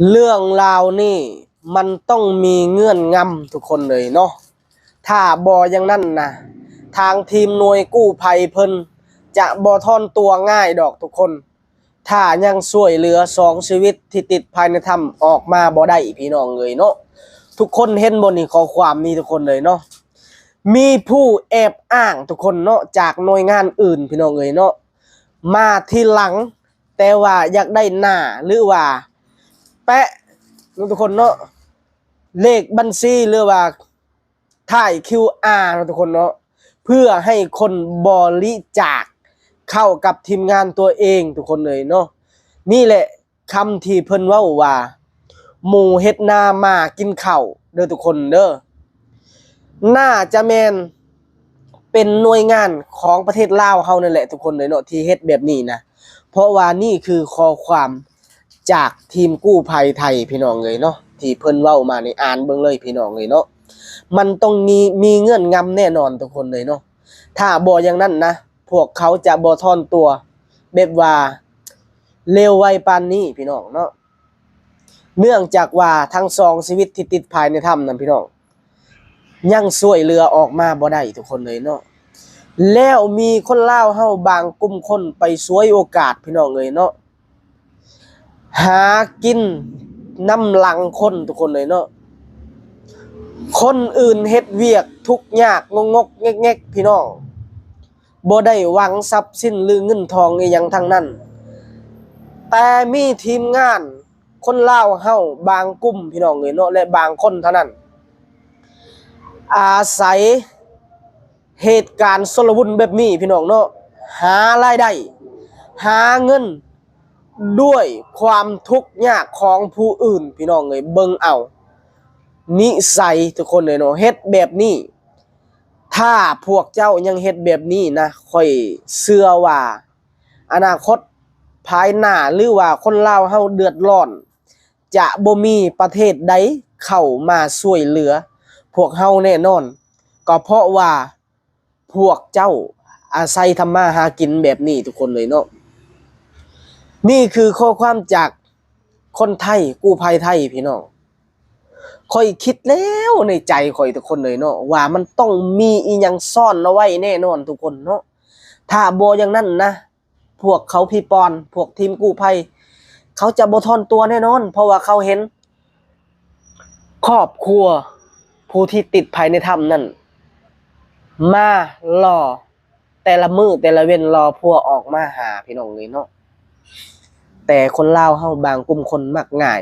ເລື່ອງລາວນີ້ມັນຕ້ອງມີເງື່ອນງຳທຸກຄົນເອີຍເນາະ. ຖ້າບໍ່ຢ່າງນັ້ນນະ ທາງທີມໜ່ວຍກູ້ໄພເພິ່ນຈະບໍ່ຖອນຕົວງ່າຍດອກທຸກຄົນ. ຖ້າຍັງຊ່ວຍເຫຼືອສອງຊີວິດທີ່ຕິດພາຍໃນຖ້ຳອອກມາບໍ່ໄດ້ ພີ່ນ້ອງເອີຍເນາະ. ທຸກຄົນເຫັນບໍ່ນີ້ ຂໍ້ຄວາມນີ້ທຸກຄົນເອີຍເນາະ. ມີຜູ້ແອບອ້າງທຸກຄົນເນາະ ຈາກໜ່ວຍງານອື່ນ ພີ່ນ້ອງເອີຍເນາະ ມາທີຫຼັງ ແຕ່ວ່າຢາກໄດ້ໜ້າ ຫຼືວ່າແປະເນາະທຸກຄົນເນາະ ເລກບັນຊີ ຫຼືວ່າຖ່າຍຄິວອາເນາະທຸກຄົນເນາະ ເພື່ອໃຫ້ຄົນບໍລິຈາກເຂົ້າກັບທີມງານຕົວເອງທຸກຄົນເອີຍເນາະ. ນີ້ແຫຼະ ຄຳທີ່ເພິ່ນເວົ້າວ່າ ໝູເຮັດນາ ໝາກິນເຂົ້າເດີທຸກຄົນເດີ. ໜ້າຈະແມ່ນເປັນໜ່ວຍງານຂອງປະເທດລາວເຮົານັ້ນແຫຼະທຸກຄົນເອີຍເນາະ ທີ່ເຮັດແບບນີ້ນະ. ເພາະວ່ານີ້ຄືຂໍ້ຄວາມຈາກທີມກູ້ໄພໄທ ພີ່ນ້ອງເອີຍເນາະ ທີ່ເພິ່ນເວົ້າມານີ້ ອ່ານເບິ່ງເລີຍ ພີ່ນ້ອງເອີຍເນາະ. ມັນຕ້ອງມີ ມີເງື່ອນງຳແນ່ນອນທຸກຄົນເອີຍເນາະ. ຖ້າບໍ່ຢ່າງນັ້ນນະ ພວກເຂົາຈະບໍ່ຖອນຕົວແບບວ່າເລວໄວປານນີ້ ພີ່ນ້ອງເນາະ. ເນື່ອງຈາກວ່າທັງສອງຊີວິດທີ່ຕິດພາຍໃນຖ້ຳນັ້ນ ພີ່ນ້ອງ ຍັງຊ່ວຍເຫຼືອອອກມາບໍ່ໄດ້ທຸກຄົນເອີຍເນາະ. ແລ້ວມີຄົນລາວເຮົາບາງກຸ່ມຄົນໄປສວຍໂອກາດ ພີ່ນ້ອງເອີຍເນາະ ຫາກິນນຳຫຼັງຄົນທຸກຄົນເອີຍເນາະ. ຄົນອື່ນເຮັດວຽກທຸກຍາກ ງົກໆແງກໆ ພີ່ນ້ອງ ບໍ່ໄດ້ຫວັງຊັບສິນ ຫຼືເງິນທອງອີ່ຫຍັງທັງນັ້ນ ແຕ່ມີທີມງານຄົນລາວເຮົາບາງກຸ່ມ ພີ່ນ້ອງເອີຍເນາະ ແລະບາງຄົນເທົ່ານັ້ນ ອາໄສເຫດການຊົນລະມຸນແບບນີ້ ພີ່ນ້ອງເນາະ ຫາລາຍໄດ້ ຫາເງິນດ້ວຍຄວາມທຸກຍາກຂອງຜູ້ອື່ນ ພີ່ນ້ອງເອີຍ. ເບິ່ງເອົານິໄສທຸກຄົນເອີຍເນາະ ເຮັດແບບນີ້. ຖ້າພວກເຈົ້າຍັງເຮັດແບບນີ້ນະ ຂ້ອຍເຊື່ອວ່າອະນາຄົດພາຍໜ້າ ຫຼືວ່າຄົນລາວເຮົາເດືອດຮ້ອນ ຈະບໍ່ມີປະເທດໃດເຂົ້າມາຊ່ວຍເຫຼືອພວກເຮົາແນ່ນອນ ກໍເພາະວ່າພວກເຈົ້າອາໄສທຳມາຫາກິນແບບນີ້ທຸກຄົນເລີຍເນາະ. ນີ້ຄືຂໍ້ຄວາມຈາກຄົນໄທ ກູ້ໄພໄທ ພີ່ນ້ອງ. ຂ້ອຍຄິດແລ້ວໃນໃຈຂ້ອຍທຸກຄົນເລີຍເນາະ ວ່າມັນຕ້ອງມີອີ່ຫຍັງຊ້ອນເອົາໄວ້ແນ່ນອນທຸກຄົນເນາະ. ຖ້າບໍ່ຢ່າງນັ້ນນະ ພວກເຂົາຜີປ່ອນ ພວກທີມກູ້ໄພ ເຂົາຈະບໍ່ຖອນຕົວແນ່ນອນ ເພາະວ່າເຂົາເຫັນຄອບຄົວຜູ້ທີ່ຕິດພາຍໃນຖ້ຳນັ້ນ ມາລໍແຕ່ລະມື້ແຕ່ລະເວັນ ລໍຜົວອອກມາຫາ ພີ່ນ້ອງເອີຍເນາະ. ແຕ່ຄົນລາວເຮົາບາງກຸ່ມຄົນມັກງ່າຍ